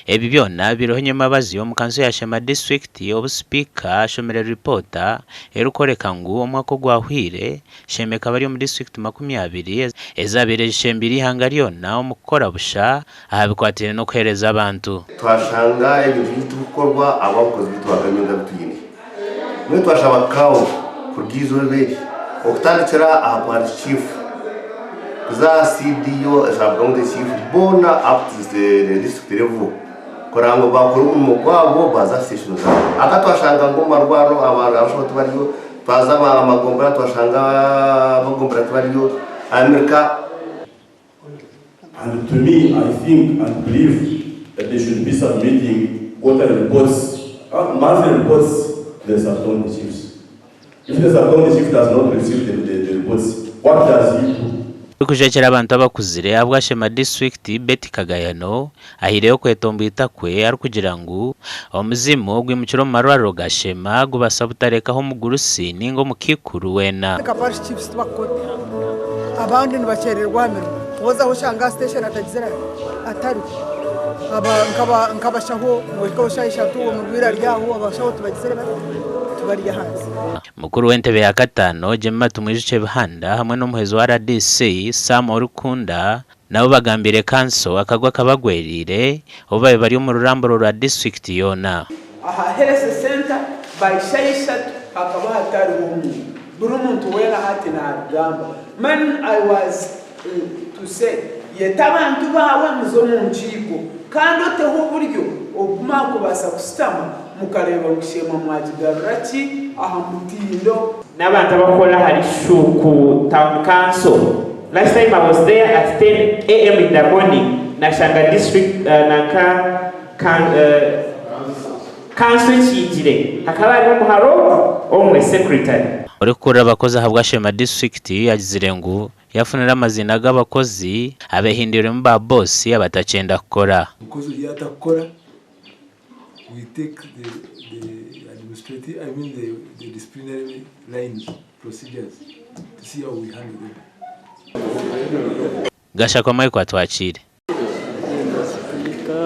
Ebi byona biriho nyembabazi omu kanso ya Sheema disiturikiti obu sipiika ashomire ripoota erikworeka ngu omwaka ogwahweire, Sheema ekaba eri omu disiturikiti 20 ezabaire zishembiire eihanga ryona omu kukora busha aha bikwatiraine n'okuheereza abantu. Twashanga ebintu bingi tibikukorwa ahabw'abakozi baitu ba gavumenti abu twine. Mbwenu twashaba county kuruga eizooba eri okutandikira aha parish chief kuza aha CDO, sub county chief boona up to the district level kureba ngu baakora omurimo gwabo baaza aha station zaabo. Aka twashanga ngu omu marwariro abashaho tibariyo, twaza aha magombora twashanga abagombora tibariyo, America. And to me I think and believe that they should be submitting quarterly reports, monthly reports to the sub-county chiefs. If the sub-county chief does not receive the, the, the reports, what does he do? Orikujwekyera abantu abakuzire ahabwa Sheema disiturikiti, Betty Kagayano ahaireyo okwetomboita kwe arikugira ngu omuzimu ogwimukire omu marwariro ga Sheema gubaasa butarekaho omugurusi ninga omukaikuru weena. Nka parish chiefs tibakukora abandi nibakyererwa aha mirimo wozaho oshanga aha station atagizire ata atariho aba nkaba nkabashaho nohikaho shaaha ishatu omurwaire ari aho abashaho tibagizire bata tibari ahansi. Mukuru w'entebe ya kataano Jemima Tumwijukye Bihanda hamwe n'omuhwezi wa rdc Sam Orikunda Nabo bagambiire kanso akagwe akabagweriire obu babaire bari omu ruramburo rwa disiturikiti yoona. Aha Health Centre by shaaha ishatu hakaba hatariho omuntu. Buri muntu weena hati nabigamba. Man I was to say yeta abantu baawe muze omu nkiiko kandi oteho oburyo obu mwakubaasa kushutama mukareeba ngu Sheema mwagigarura ki aha mutindo. N'abantu abakukora ahari Shuuku Town Council. Last time I was there at 10 am in the morning nashanga district nanka council ekingire hakaba hariho omuhara omwe secretary. Orikukurira abakozi ahabwa Sheema disiturikiti agizire ngu yafunire amaziina g'abakozi abehindwiremu ba boosi abatakyenda kukora. Omukozi oriya atakukora we take the the administrative I mean the the disciplinary lines procedures to see how we handle them. Gashakwa Michael Atwakiire.